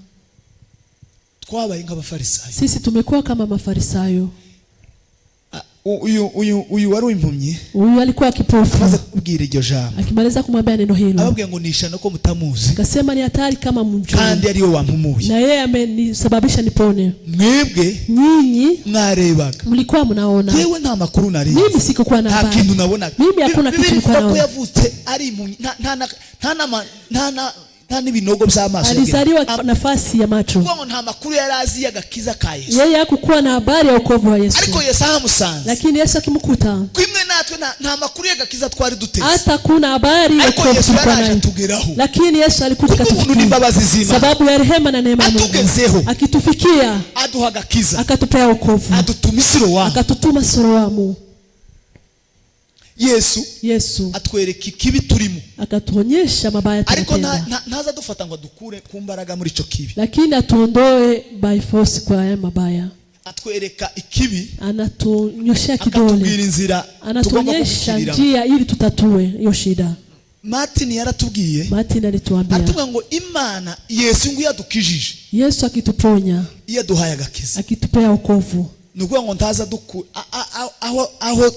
Twabaye nk'abafarisayo. Sisi tumekuwa kama Mafarisayo. Ah, uyu wari impumyi, Huyu alikuwa kipofu, amaze kubwira iryo jambo, akimaliza kumwambia neno hilo, ababwiye ngo nishana ko mutamuzi, akasema ni hatari kama mjui, kandi ariwe wampumuye. Na yeye amenisababisha nipone. Mwebwe Nyinyi mwarebaga, mlikuwa mnaona, yewe nta makuru nari, mimi sikukuwa na nta habari. kintu nabonaga. Mimi hakuna kitu Bibiliya nilikuwa ivuga ko naona. yavutse ari impumyi, nta n'ibinogo by'amaso yagira. Alizaliwa nafasi ya macho. Kuvuga ngo nta makuru yari azi y'agakiza ka Yesu, Yeye hakukuwa na habari ya wokovu wa Yesu, ariko Yesu ahamusanze, lakini Yesu akimkuta, kwimwe natwe nta makuru y'agakiza twari duteze, hata kuna habari ya ariko wokovu Yesu tulikuwa yaraje nayo, atugeraho lakini Yesu alikuja kubw'ubuntu akatufikia n'imbabazi z'Imana, sababu ya rehema na neema ya Mungu, atugezeho, akitufikia, aduha agakiza, akatupea wokovu, adutuma i Silowamu. Akatutuma Soroamu. Yesu Yesu atwereka ikibi turimo, akatuonyesha mabaya ariko tunatenda, ntaza adufata ngo adukure ku mbaraga muri icyo kibi. Lakini atuondoe by force kwa haya mabaya. Atwereka ikibi, Anatunyoshea akatubwira kidole, inzira tugomba anatuonyesha kugikiriramo. njia ili tutatue hiyo shida. Martin yaratubwiye, Martin alituambia, aratubwira ngo Imana, Yesu ngo iyo adukijije, Yesu akituponya, iyo aduhaye agakiza, akitupea wokovu, ni ukuvuga ngo ntaza duku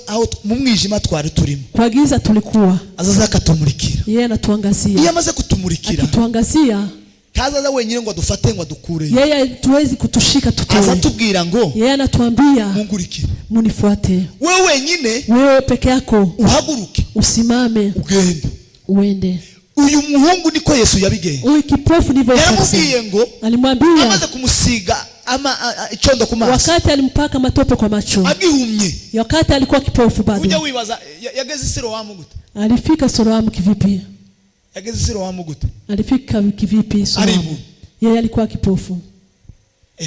aho mu mwijima twari turimo, kwa giza tulikuwa, azaza akatumurikira. Yeye Iyo anatuangazia. amaze kutumurikira, Akituangazia, ntazaza wenyine ngo adufate ngo adukureyo, yeye hatuwezi kutushika aza tutoe. atubwira ngo Yeye anatuambia, mungurikire. munifuate. Wewe wenyine Wewe peke yako uhaguruke, usimame, ugende. Uende. Uyu muhungu niko Yesu yabigenza. Huyu kipofu ndivyo Yesu Yaramubwiye alisema. ngo Alimwambia amaze kumusiga icyondo ku maso, wakati alimpaka matope kwa macho, agihumye. Wakati alikuwa kipofu Ujya bado. wibaza yageze i Silowamu gute? Alifika Soroamu kivipi? Yageze i Silowamu gute? Alifika kivipi Soroamu? Aribu. Yeye alikuwa kipofu.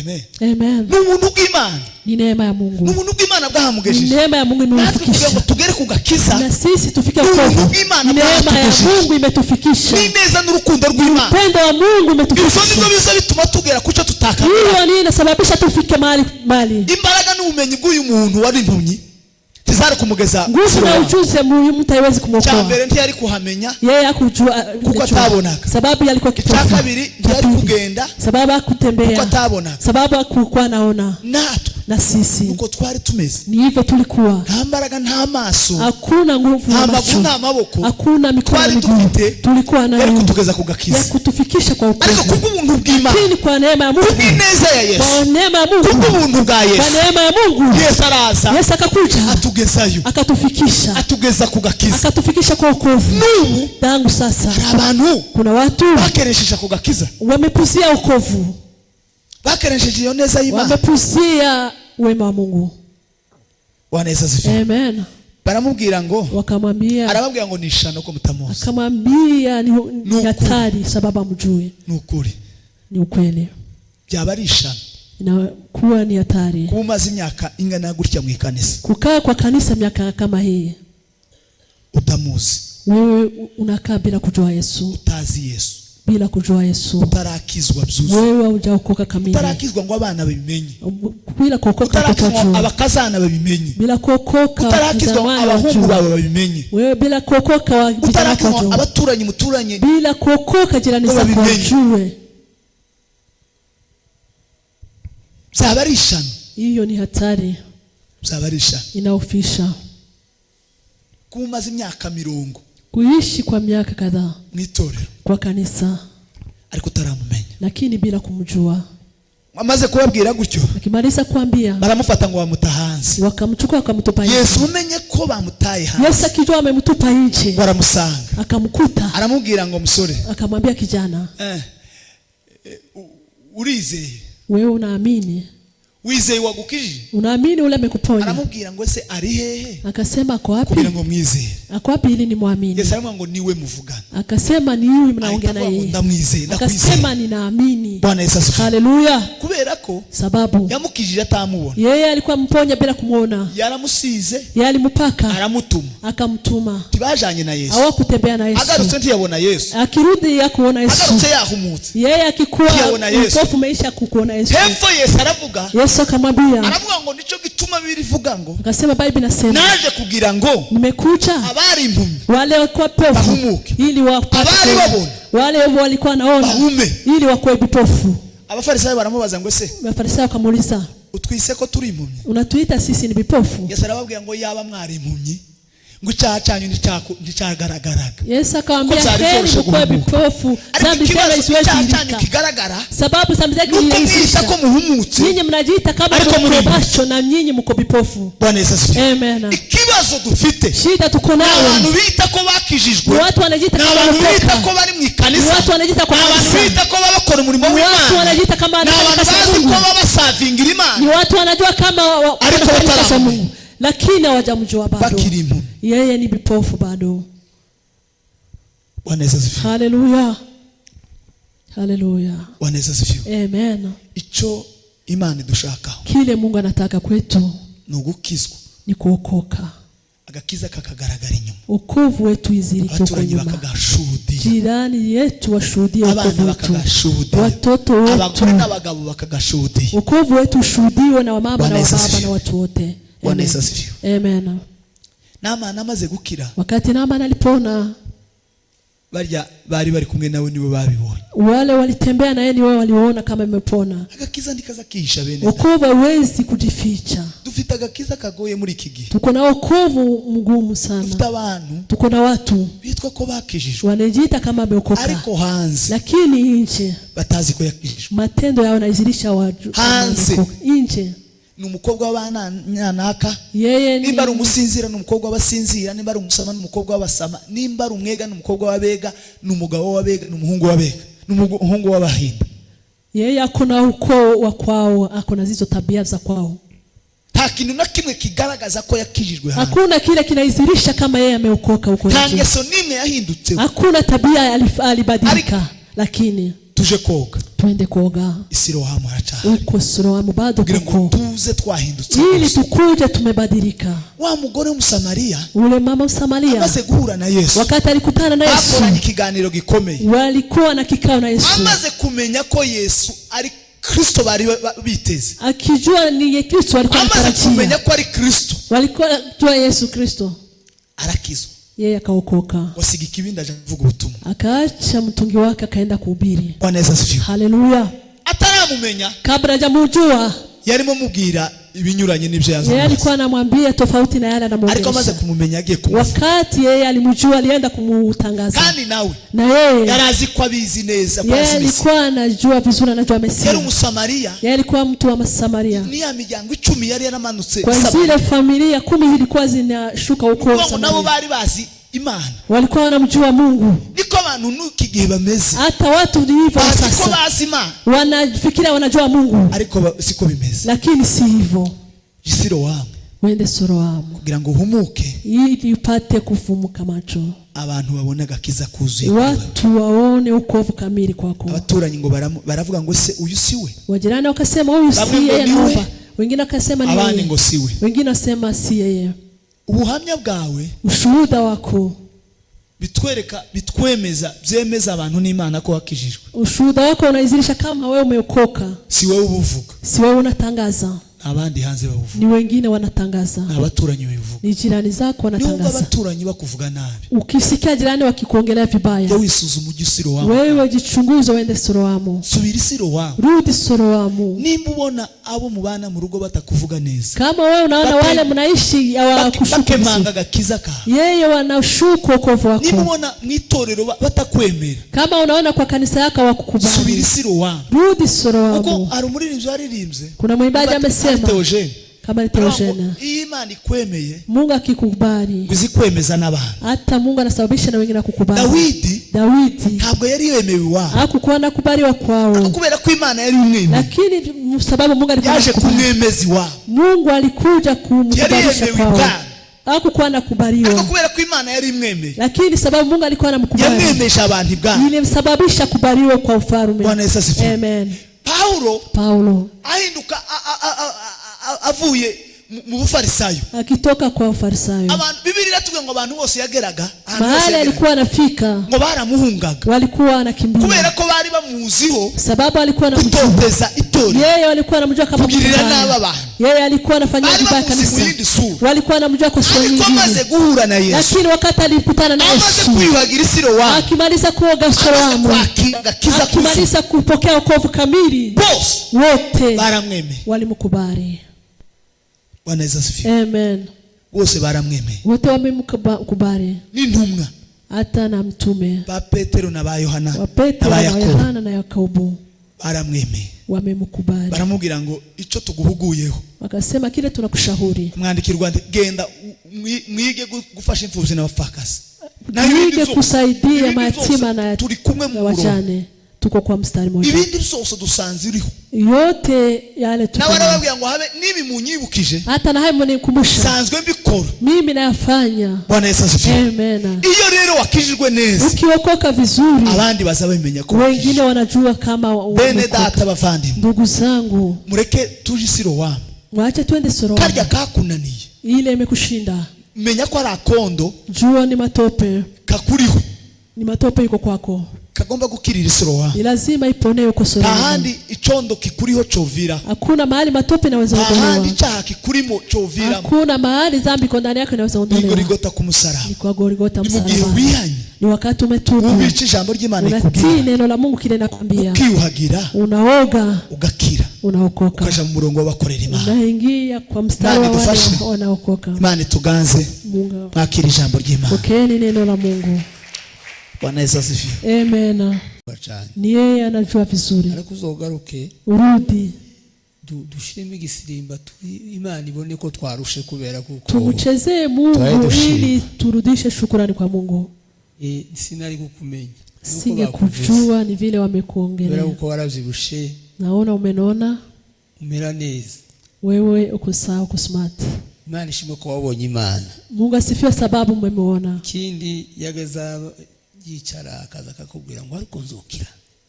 Amen. Amen. Ni ubuntu bw'Imana. Ni neema ya Ni Mungu. ubuntu bw'Imana Ni bwahamugejeje. neema ya Mungu Natwe kugira ngo imetufikisha. tugere ku gakiza, Na sisi tufike ni ubuntu wokovu. bw'Imana Ni neema ya bwatugejeje. Mungu imetufikisha. N'ineza n'urukundo rw'Imana, Upendo wa Mungu ibyo umetufikisha. nibyo biza bituma tugera ku cyo tutakagera. Hiyo ndiyo inasababisha tufike mahali mahali. Imbaraga n'ubumenyi bw'uyu muntu wari impumyi tizari kumugeza Nguvu na Silowamu. ujuzi ya huyu mtu haiwezi Cya kumwokoa. mbere, ntiyari kuhamenya Yeye hakujua, kuko atabonaga. sababu yeye alikuwa Icya kipofu. kabiri, ntiyari Cha pili, kugenda sababu kuko hakutembea, atabonaga. Sababu hakukuwa anaona. Natwe Na sisi uko twari tumeze, ni hivyo tulikuwa, nta mbaraga, nta maso, hakuna nguvu nta na maguru, macho, nta maboko hakuna mikono na twari miguu dufite tulikuwa yari nayo kutugeza ku ya gakiza, kutufikisha kwa ariko wokovu, kubw'ubuntu bw'Imana, lakini kwa neema ya Mungu, kubw'ineza ya Yesu, kwa neema ya Mungu, kubw'ubuntu bwa kwa Yesu, neema ya Mungu, Yesu araza, Yesu akakuja, atugezayo, akatufikisha, atugeza ku gakiza. Akatufikisha kwa wokovu. N'ubu Tangu sasa hari abantu kuna watu bakeresheje ako gakiza, wamepuzia wokovu, bakeresheje iyo neza y'Imana. Wamepuzia wema wa Mungu. Bwana Yesu asifiwe. Amen. Baramubwira ngo, Wakamwambia, arababwira ngo nishano ko mutamuzi. Akamwambia ni Ni hatari sababu amjui. Ni ukuri, Ni ukweli, byaba ari ishano inakuwa ni hatari kuba umaze imyaka ingana gutya mu ikanisa kukaa kwa kanisa miaka kama hii, utamuzi, wewe unakaa bila kujua Yesu, utazi Yesu, bila kujua Yesu, utarakizwa byuzuye, wewe hujaokoka kamili, utarakizwa ngo abana babimenye, bila kuokoka watoto utarakizwa ngo wajue, abakazana babimenye, bila kuokoka utarakizwa ngo wazamani abahungu wajue, bawe babimenye, wewe bila kuokoka vijana wako utarakizwa ngo wajue, abaturanyi muturanye bila kuokoka jirani ngo zako babimenye. wajue. Byaba ari ishano. Hiyo ni hatari, Byaba ari ishano inaofisha kuba umaze imyaka 40 kuishi kwa miaka kadhaa mu itorero, kwa kanisa, ariko utaramumenya. Lakini bila kumjua. Amaze kubabwira gutyo, Akimaliza kuambia, baramufata ngo bamuta hanze. Wakamchukua wakamtupa nje. Yesu umenye ko bamutaye hanze, Yesu akijua amemtupa nje, baramusanga, akamkuta, aramubwira ngo musore, akamwambia kijana, urizeye? Wewe unaamini? Wizeye wagukijije? Unaamini ule amekuponya? Aramubwira ngo ese ari hehe Akasema ako wapi? kugira ngo mwizere? Ako wapi ili nimwamini? Yesu aramubwira ngo niwe muvugana. Akasema ni huyu mnaongea Ahita na avuga ngo yeye. ndamwizeye, ndakwizeye. Akasema ninaamini. Bwana Yesu asifiwe. Haleluya. Kubera ko Sababu yamukijije atamubona, yeye alikuwa mponya bila kumwona. Yaramusize, Yeye alimpaka, aramutuma, akamtuma. Ntibajanye na Yesu. Hawakutembea na Yesu. Agarutse ntiyabona Yesu. Akirudi hakuona Yesu. Agarutse yahumutse, Yeye akikuwa ntiyabona Yesu. upofu umeisha kukuona Yesu. Hepfo Yesu aravuga, Yesu akamwambia, aravuga ngo nicyo gituma Bibiliya ivuga ngo akasema Biblia inasema, naje kugira ngo nimekuja abari impumyi wale walikuwa pofu bahumuke, ili wapate abari kuona. babona Wale walikuwa naona bahume. ili wakuwe vipofu. Abafarisayo baramubaza ngo ese Mafarisayo wakamuuliza, utwise ko turi impumyi? Unatuita sisi ni vipofu? Yesu arababwira ngo yaba mwari impumyi ngo icyaha cyanyu nticyagaragaraga. Yesu akawaambia, Ko byari heri byoroshe mkuwe guhumuka. vipofu, Ariko dhambi zenu ikibazo isiwezi icyaha cyanyu ilika, kigaragara sababu dhambi zake nuko mwita zinaisha. ko muhumutse, Nyinyi mnajiita kama ariko mko muri macho na nyinyi mko vipofu. Bwana Yesu asifiwe. Amen. Ikibazo dufite Shida tuko ni nayo abantu bita ko bakijijwe, ni watu wanajiita ni kama abantu bita wameokoka, ko bari mu ni ikanisa, watu wanajiita kwa ni abantu kanisa, bita ko baba bakora umurimo ni watu w'Imana, wanajiita kama ni wanafanya abantu kazi ya bazi ko Mungu, baba basavingira ni Imana, watu wanajua kama ariko wanafanya kazi ya bataramenya. Mungu, lakini hawajamjua bado. Bakiri impumyi. Yeye ni vipofu bado. Bwana Yesu asifiwe. Haleluya, haleluya. Bwana Yesu asifiwe. Amen. Icyo Imana idushakaho Kile Mungu anataka kwetu ni ugukizwa, ni kuokoka, agakiza kakagaragara inyuma, wokovu wetu izirike huko abaturanyi nyuma, bakagashuhudiya, jirani yetu washuhudie abana wokovu wetu, bakagashuhudiya, watoto wetu, abagore n'abagabo bakagashuhudiya. wokovu wetu ushuhudiwe na wamama Bwana na Yesu wababa asifiwe. na watu wote. Bwana Amen. Yesu asifiwe. Amen. Namani amaze gukira, Wakati Naamani alipona, barya bari bari kumwe nawe nibo babibonye. Wale walitembea na yeye ni wao waliona kama imepona. Agakiza ntikaza kihisha bene data. Wokovu hauwezi kujificha. Dufite agakiza kagoye muri iki gihe. Tuko na wokovu mgumu Dufite sana. abantu Tuko na watu bitwa ko bakijijwe, wanajiita kama ameokoka, ariko hanze lakini nje batazi ko yakijijwe. matendo yao yanaidhihirisha watu kama Hanze. wameokoka. Nje Ni umukobwa w'abanyanaka, yeye ni nimba ari umusinzira ni umukobwa w'abasinzira, nimba ari umusama ni umukobwa w'abasama, nimba ari umwega ni umukobwa w'abega, ni umugabo w'abega, ni umuhungu w'abega, ni umuhungu w'abahinda. Yeye ako na ukoo wa kwao, ako na zizo tabia za kwao. Nta kintu na kimwe kigaragaza ko yakijijwe hanze. Hakuna kile kinaidhihirisha kama yeye ameokoka huko Nta nje. ngeso n'imwe yahindutseho. Hakuna tabia alibadilika, lakini Tuje koga twende kuoga i Silowamu haracahari, huko Siloamu bado kugira ngo kuko, tuze twahindutse ili rwose. tukuje tumebadilika. Wa mugore w'Umusamariya Ule mama Msamaria amaze guhura na Yesu, wakati alikutana na Yesu, bakoranye ikiganiro gikomeye, walikuwa na kikao na Yesu, amaze kumenya ko Yesu ari Kristo bari biteze, akijua ni ye Kristo alikuwa amaze kumenya anatarajia, ko ari Kristo, walikuwa jua Yesu Kristo, arakizwa. Yeye akaokoka, Wasiga ikibindi aja kuvuga ubutumwa. Akaacha mtungi wake akaenda kuhubiri. Bwana Yesu asifiwe. Haleluya! Ataramumenya, Kabla hajamjua, yarimo amubwira ibinyuranye n'ibyo yeye yazamuye, alikuwa anamwambia tofauti na yale ariko amaze anamuongelesha. kumumenya agiye kumuvuga. Wakati yeye alimjua, alienda kumutangaza, Kandi nawe na yeye yari azi ko abizi neza ko yeye azi Mesiya. alikuwa anajua vizuri, anajua Yari Mesia. Umusamariya. Yeye alikuwa mtu wa Samaria. Ni ya miryango 10 yari yaramanutse Kwa Samariya. zile familia 10 zilikuwa zinashuka huko Kuvuga ngo nabo Samaria, bari bazi Imana. Walikuwa wanamjua Mungu. Niko abantu n'iki gihe bameze, Hata watu ni hivyo bazi ko sasa, bazi Imana, wanafikiria wanajua Mungu, ariko siko bimeze. Lakini si hivyo. Silowamu, Wende Siloamu kugira ngo uhumuke, ili upate kufumuka macho, abantu babone agakiza kuzuye kuri wewe. Watu waone ukovu kamili kwako. Abaturanyi ngo baravuga ngo se uyu si we? Wajirani wakasema huyu si Bamwe ngo yeye ni we, anaomba, wengine wakasema ni abandi yeye, ngo si we. Wengine wasema si yeye. Ubuhamya bwawe Ushuhuda wako, bitwereka, bitwemeza, byemeza abantu n'Imana ko wakijijwe. Ushuhuda wako unaidhihirisha kama wewe umeokoka. Si wowe ubuvuga, Si wewe unatangaza, ni abandi hanze babuvuga, ni wengine wanatangaza, ni abaturanyi babivuga. Ni jirani zako Niwumva wanatangaza. abaturanyi bakuvuga nabi, Ukisikia jirani wakikuongelea jya vibaya, wisuzuma ujye i Silowamu. Wewe jichunguze, uende Siloamu, Subira i Silowamu. Rudi Siloamu. Nimba ubona abo mubana mu rugo batakuvuga neza, Kama wewe unaona wale mnaishi hawakushuku bakemanga vizuri, agakiza kawe, yeye wanashuku wokovu nimba wako, ubona mu itorero batakwemera, kama unaona kwa kanisa yako subira hawakukubali, i Silowamu. rudi Kuko Siloamu. hari umuririmbyi waririmbye, Kuna mwimbaji ari amesema Theogene, kama ni aravuga ngo Theogene, iyo Imana ikwemeye, Mungu akikubali, ngo izi kwemeza n'abantu. Hata Mungu anasababisha na wengine kukubali. Dawidi Dawidi ntabwo yari yemewe iwabo, hakukuwa nakubaliwa ariko kwao, kubera ko Imana yari imwemeye, lakini sababu Mungu alikuwa yaje anakubali, kumwemeza iwabo. Mungu alikuja kumkubalisha Yari yemewe kwao. ibwami, Hakukuwa ariko anakubaliwa, kubera ko Imana yari imwemeye, lakini sababu Mungu alikuwa anamkubali, yamwemeje abantu ibwami. Ilimsababisha kubaliwe kwa ufalme. Bwana Yesu asifiwe. Amen. Pawulo Paulo ahinduka avuye mu bufarisayo, akitoka kwa Ufarisayo, abantu Bibiliya iratubwira ngo abantu bose yageraga ahantu hose mahali yageraga, alikuwa anafika ngo baramuhungaga, walikuwa kubera wanakimbia, ko bari bamuziho sababu alikuwa anamjua gutoteza itorero. itorero, Yeye walikuwa wanamjua kama mtu kugirira mbaya. nabi abantu. Yeye alikuwa anafanyia Bari vibaya bamuzi mu kanisa, yindi sura, walikuwa wanamjua kwa sura ariko amaze nyingine, guhura na Yesu, lakini wakati alikutana na amaze Yesu, kwiyuhagira isirowamu, akimaliza kuoga amaze Siloamu, kwakira agakiza kuzuye, akimaliza kupokea wokovu kamili, bose wote baramwemeye. walimkubali. Bwana Yesu asifiwe. Amen. Bose baramwemeye, Wote wamemkubali, n'intumwa hata na mtume ba Petero na ba Yohana wa Petro na ba na Yakobo Yohana na Yakobo baramwemeye. wamemkubali. Baramubwira ngo icyo tuguhuguyeho, Wakasema kile tunakushauri, mwandikira urwandiko, genda mwige gufasha imfubyi n'abapfakazi. Naho ibindi tuige byose, kusaidia ibindi mayatima byose na turi kumwe mu na murongo. wajane, tuko kwa mstari mmoja. Ibindi byose dusanze uriho. Yote yale tuko Nawe nayo. arababwira ngo habe nibi munyibukije, Hata na hayo mnikumbusha, nsanzwe mbikora. mimi nayafanya. Bwana Yesu asifiwe. Amen. Iyo rero wakijijwe neza, Ukiokoka vizuri, abandi bazabimenya ko wengine wakijijwe. wanajua kama Bene umeokoka. data bavandimwe, Ndugu zangu, mureke tuje isirowamu. mwache twende Siloamu. Karya kakunaniye, Ile imekushinda, menya ko ari akondo jua ni matope, kakuriho, ni matope iko kwako, kagomba gukirira isirowamu. ni lazima iponee huko Nta Siloamu. handi icondo kikuriho covira, Hakuna mahali matope inaweza nta handi ondolewa, icyaha kikurimo coviramo. hakuna mahali dhambi iko ndani yako inaweza Ni ondolewa. Gorigota ku musaraba. Ni kwa Golgotha, Ni mu gihe msalaba. wihanye, Ni wakati umetubu, wumva ijambo ry'Imana unatii rikubwira, neno la Mungu kile nakwambia, ukiyuhagira, unaoga, ugakira, unaokoka, ukaja mu murongo w'abakorera Imana. unaingia kwa mstari Imana wa wale idufashe. wanaokoka. Imana ituganze. Mungu, Mwakira ijambo ry'Imana. pokeeni neno la Mungu. Bwana Yesu asifiwe. Amen. Cyane. Ni yeye anajua vizuri. Ariko uzogaruke, Urudi, dushiremo igisirimba, Imana ibone ko twarushe kubera kuko tumchezee Mungu Tuwahi dushima. ili turudishe shukurani kwa Mungu. Sinari kukumenya. Nuko bakuvuze. Singekujua, ni vile Kubera wamekuongelea. kuko warabyibushe, Naona umenona, umera neza. wewe uko sawa, uko smart. Imana ishimwe ko wabonye Imana. Mungu asifiwe sababu mmemuona. Ikindi yageza yicara akaza akakubwira ngo ariko nzokira.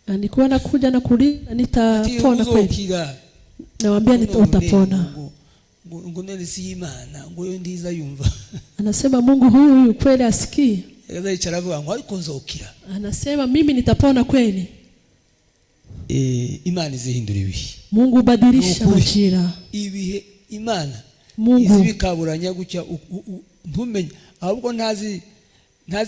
Na nikuwa nakuja na kulia, Ati nitapona kweli. uzokira. Nawambia utapona. Ngo none si Imana ngo yo ndiza yumva. Anasema Mungu huyu kweli asikii. Yageza yicara avuga ngo ariko nzokira. Anasema mimi nitapona kweli. Imana izihindura ibihe. Mungu hubadilisha Ni ukuri. majira. Ibihe Imana Mungu. izi bikaburanya gutya, ntumenye, ahubwo ntazi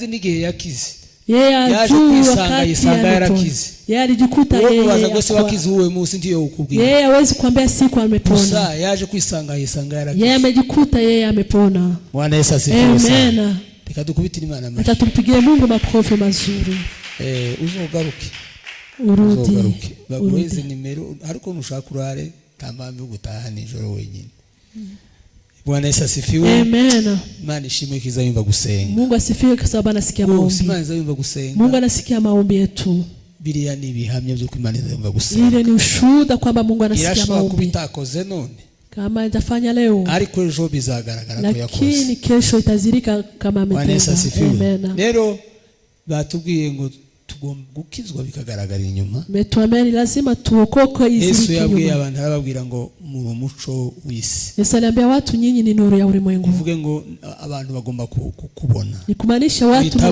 n'igihe yakize. Yeye Yaje ajui kwisanga, wakati yisanga alipona. yarakize. Yeye alijikuta Uwo yeye kubaza ngo se wakize uwe munsi ntiyo ukubwira. Yeye hawezi kuambia siku amepona. Gusa yaje kwisanga yisanga yarakize. Yeye amejikuta yeye amepona. Bwana Yesu asifiwe sana. Amen. Reka dukubitire Imana amashyi. Acha tumpigie Mungu makofi mazuri. Uzogaruke. Urudi. Uzogaruke baguheze Urudi. nimero, ariko nushaka urare, nta mpamvu yo gutaha nijoro wenyine. Bwana Yesu asifiwe. Amen. Imana ishimwe ko iza yumva gusenga. Mungu asifiwe kwa sababu anasikia Rwose maombi. Imana iza yumva gusenga. Mungu anasikia maombi yetu. Biriya ni ibihamya by'uko Imana iza yumva gusenga. Ile ni ushuhuda kwamba Mungu anasikia Irashobora kuba maombi. itakoze none, Kama hajafanya leo, ariko ejo bizagaragara ko yakoze. lakini kesho itazirika kama Bwana Yesu ametenda. asifiwe. Amen. Rero batubwiye ngo tugomba gukizwa bikagaragara inyuma. Umetuambia ni lazima tuokoke Yesu izirike yabwiye nyuma. abantu, arababwira ngo muri umuco w'isi. Yesu aliambia watu, nyinyi ni nuru ya ulimwengu. Bivuge ngo abantu bagomba kukubona. Ni kumaanisha watu Witaba